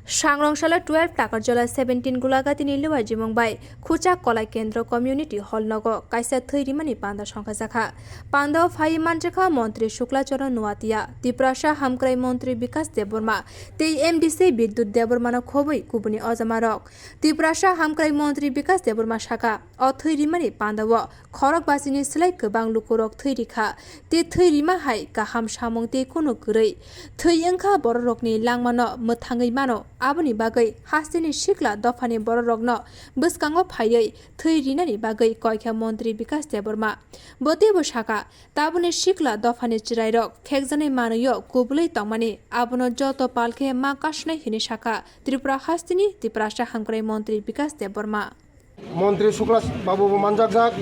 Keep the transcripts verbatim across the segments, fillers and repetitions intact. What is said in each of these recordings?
Sangrong salo twelve Takarjala seventeen Gulagatini Liwajimung bai Khuchak Kolai Kendra Community Hall nogo kaisa thwi rimani panda songkhajakha. Pandao phaiwi manjakha Montri Shukla Charan Noatia, Tiprasa Hamkrai Montri Bikas Debbarma tei M D C Bidyut Debbarmano khobwi kubuni ojamarok. Tiprasa Hamkrai Montri Bikas Debbarma sakha, o thwi rimani pandao khorokbachini slai kwbang lukurok thwi rikha, tei thwi rima hai kaham samung tei kunu kwrwi. Thwi wngkha bororokni langmano mwthangwi mano, aboni bagwi hasteni sikla dophani bororokno bwskango phaiwi thwi rinani bagwi koikha Montri Bikas Debbarma. Bo teibo sakha, tabukni sikla dophani chwrairok phekjaknai manwio kubulwi tongmani, abono joto palkhe ma kasnai hwnwi sakha Tripura hasteni Tiprasa Hamkrai Montri Bikas Debbarma. Montri Shukla babu bo manjakjak,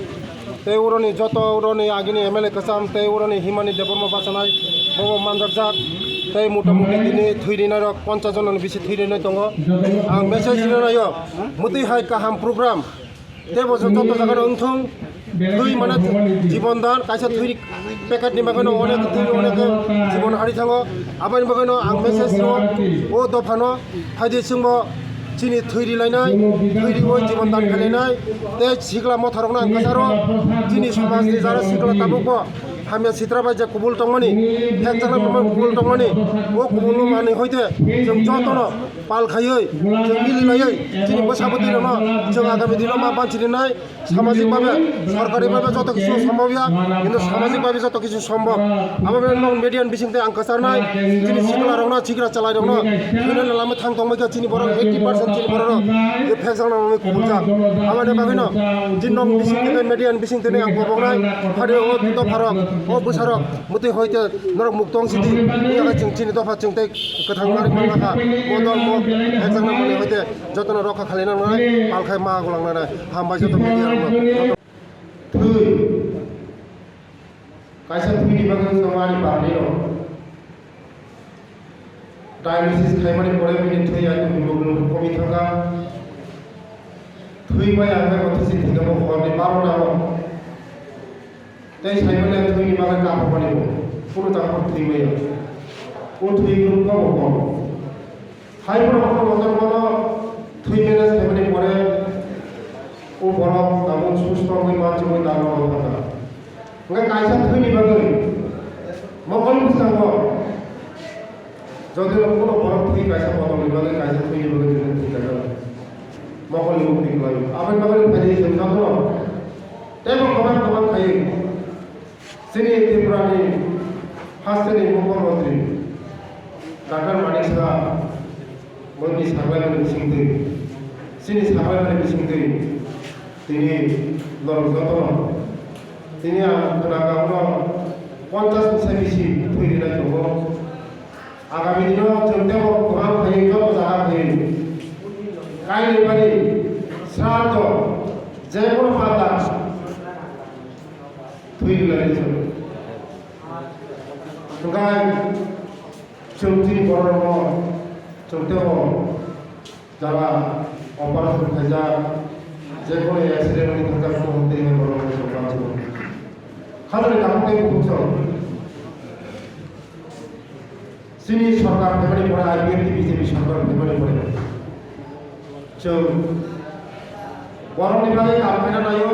tei uroni joto uroni agini M L A kwcham tei uroni himani Debbarma bachanai bobo manjakjak, tei mota moti tini thwi rinai rok ponchas jononi bisi thwi rinai tongo. Ang message rinaio, mwtwi hai kaham program tei bo joto jaga wngthung, thwi mane jibon dan, kaisa thwi packet ni bagwi no onek thwi onek jibon hari thango. Aboni bagwi no ang message rwo, o dopha no phaidi chwngbo chini thwi rilainai, thwi riwi jibon dan khlainai, tei sikla motharokno ang kwcharo chini somajni jara sikla tabukbo hamya sitra bai je kubul tongmani, phekjaknai kubul tongmani, o kubulno manwi hoite chwng jotono pal khaiwi, chwng mili laiwi chini bwsa bwtwirokno chwng agami dino ma banchirinai. Samajik bhabe, sorkari bhabe joto kichu sombhob ya, kintu samajik bhabe joto kichu sombhob. Abo bini nok media ni bising tei ang kwcharnai, chini sikla rokno, sikla chalai rokno, thwinani lama thang tongmai kha chini borok eighty percent chini borok rok, je phekjakna nangwi kubuljak. Aboni bagwi no, chini nok bising tei media ni bising tei ang koboknai, hari o dopha rok, o bwsa rok, mwtwi hoite norok muk tong sidi, yak chwng chini dopha chwng tei kwthang nari manlakha, o dol mo phekjakna mani hoite. Jotono rokha khalina nangnai, palkhai ma gulang nangnai. Hambai joto media rokno. Thwi. Kaisa thwini bagwi chwng ani barni rok. Dialysis khaimani pore bini thwi ang bini bwkulu komi thangkha. Thwi bai ang bai mothisi thwikha bo horni baro ta o. Tei saimanya thwini bagwi kaphokmani bo, kunu takhuk thwi maya. O thwi group no bo kono. Hai borok kono motor bono thwi maya saimani pore o borok tabuk susto wngwi manjigwi dano rok thangkha. Hwnkhe kaisa thwini bagwi mokol bwskango jodi no kono borok thwi kaisa bodolni bagwi kaisa thwini bagwi jodi thwi kaisa mokol ni mukti khlai. Aboni bagwi phaidi chwng jotono teibo kwbang kwbang khai. Chini Tripura ni hasteni Mukhyamantri Doctor Manik Saha boni saklaimani bisingtwi, chini saklaimani bisingtwi tini norok jotono tini ang khwnakha uno ponchas ni sai bisi thwi rinai tongo. Agami dino chwng teibo kwbang phaiwi joto jaga phaiwi kainwi bari sraddho jekunu panda thwi rwlainai chwng. Hwnkhe chwng chini bororokno chwng teibo jara operation khaijak, jekunu accident wngwi thangjakmung tei bororokno chwng banchigo. Khajani tabuk tei bukhuk chwng. Chini sorkar phaimani pore, I P F T B J P sorkar phaimani pore, chwng borokni bagwi kaam khaina naio,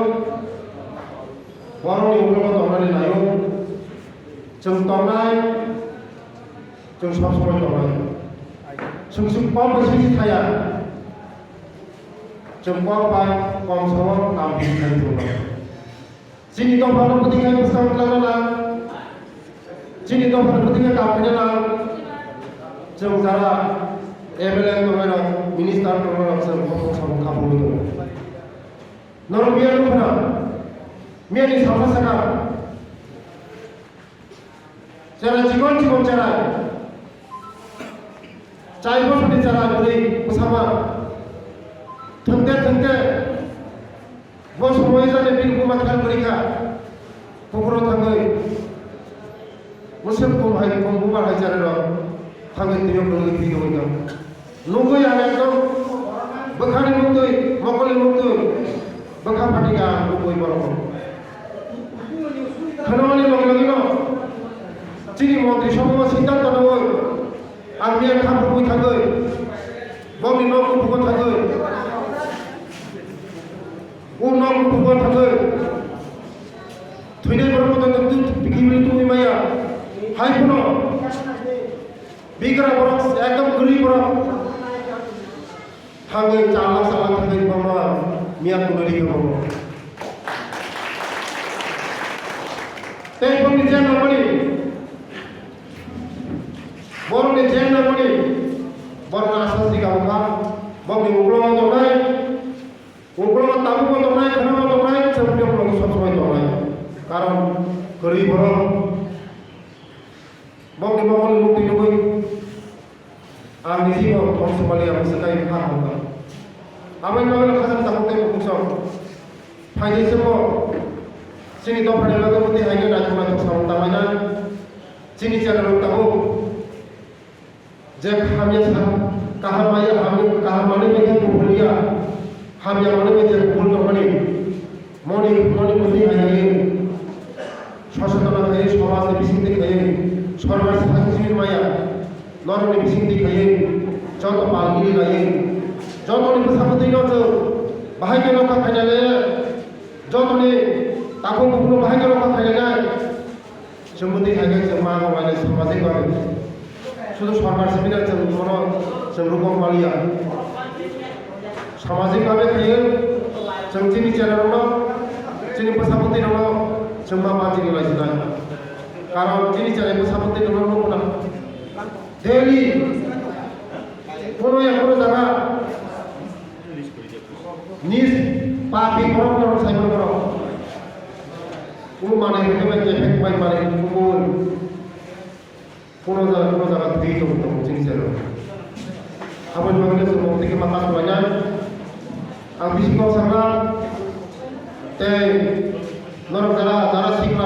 borokni ulo tongnani naio, chwng tongnai, chwng sob somoi tongnai. Chwng chwng kok bai swi thaya, chwng kok bai kom sao kaam khaina naio. Chini dophano bwtwi khe bwskang twlangna nang. Chini dophano bwtwi khe kaam khaina nang. Chwng jara M L A tongnai rok, minister tongnai rok, chwng bokhok samung kha phurwi tongo. Norok miya nukha na? Miya ni salsa saka. Chera chikon chikon chera. Chai bosor ni chera bwrwi bwsama. Thwngte thwngte. Bo somoi jani bini buma khel kwrwi kha. Pukhuro thangwi. Mwswk kum hai kum buma hai chera rok. Thangwi twiyo kwrwi twi tongwi kha. Nugwi ang ekdom bwkhani muktwi, mokolni muktwi, bwkha phatika ang nugwi borokno. Khwnamani logi logino chini montri sabhao siddhanto nangwi ang miya kha phurwi thangwi Thangwi char lakh, char lakh thangwi bangma miya tongwi rikha bangma. Tei bongni je nangmani, borokni je nangmani, borokno aswk jika wngkha, bongni uklongo tongnai, uklongo tabukbo tongnai, khwnabo tongnai, chwng biyokno sob somoi tongnai. Karon kwrwi borok bongni mokol mukti nugwi ang niji bo bongso mali ang swkai kha hamkha. Aboni bagwi khajang tabuk tei bukuksong phaidi swngo chini dophani bagwi bwtwi hai khe naithok naithok samung tanglainai chini channel rok tabuk. Je hamya sa, kaham maya, hamya, kaham manwi bai khe kubul ya, hamya manwi bai je kubul tongmani, moni, moni muni hai hai, sosetona khai, somaj ni bising twi khai, sorkar sakhi simi maya, norok ni bising twi khai, joto pal giri lai, joto ni bwsa bwtwi no chwng bahai khe rokha khainai le, joto ni takhuk bukhuk no bahai khe rokha khainai. Chwng bwtwi hai khe chwng ma rok bai samajik bhabe. Sudu sorkar simi na chwng bono chwng rukok maliya. Samajik bhabe khaiyo chwng chini chera rokno, chini bwsa bwtwi rokno chwng ma ma chini lai sinai. Karon chini chera bwsa bwtwi rokno nukuna. Daily, kono ya kono jaga, nis papi borok no sai borok. Kuno manai hwnkhe bai kefek bai manai kuno. Kuno jaga, kuno jaga thwi tongo, tongo chini chero. Aboni bagwi no chwng mokti khe ma kasu laina. Ang bisi kok sakha. Tei norok jara, jara sikla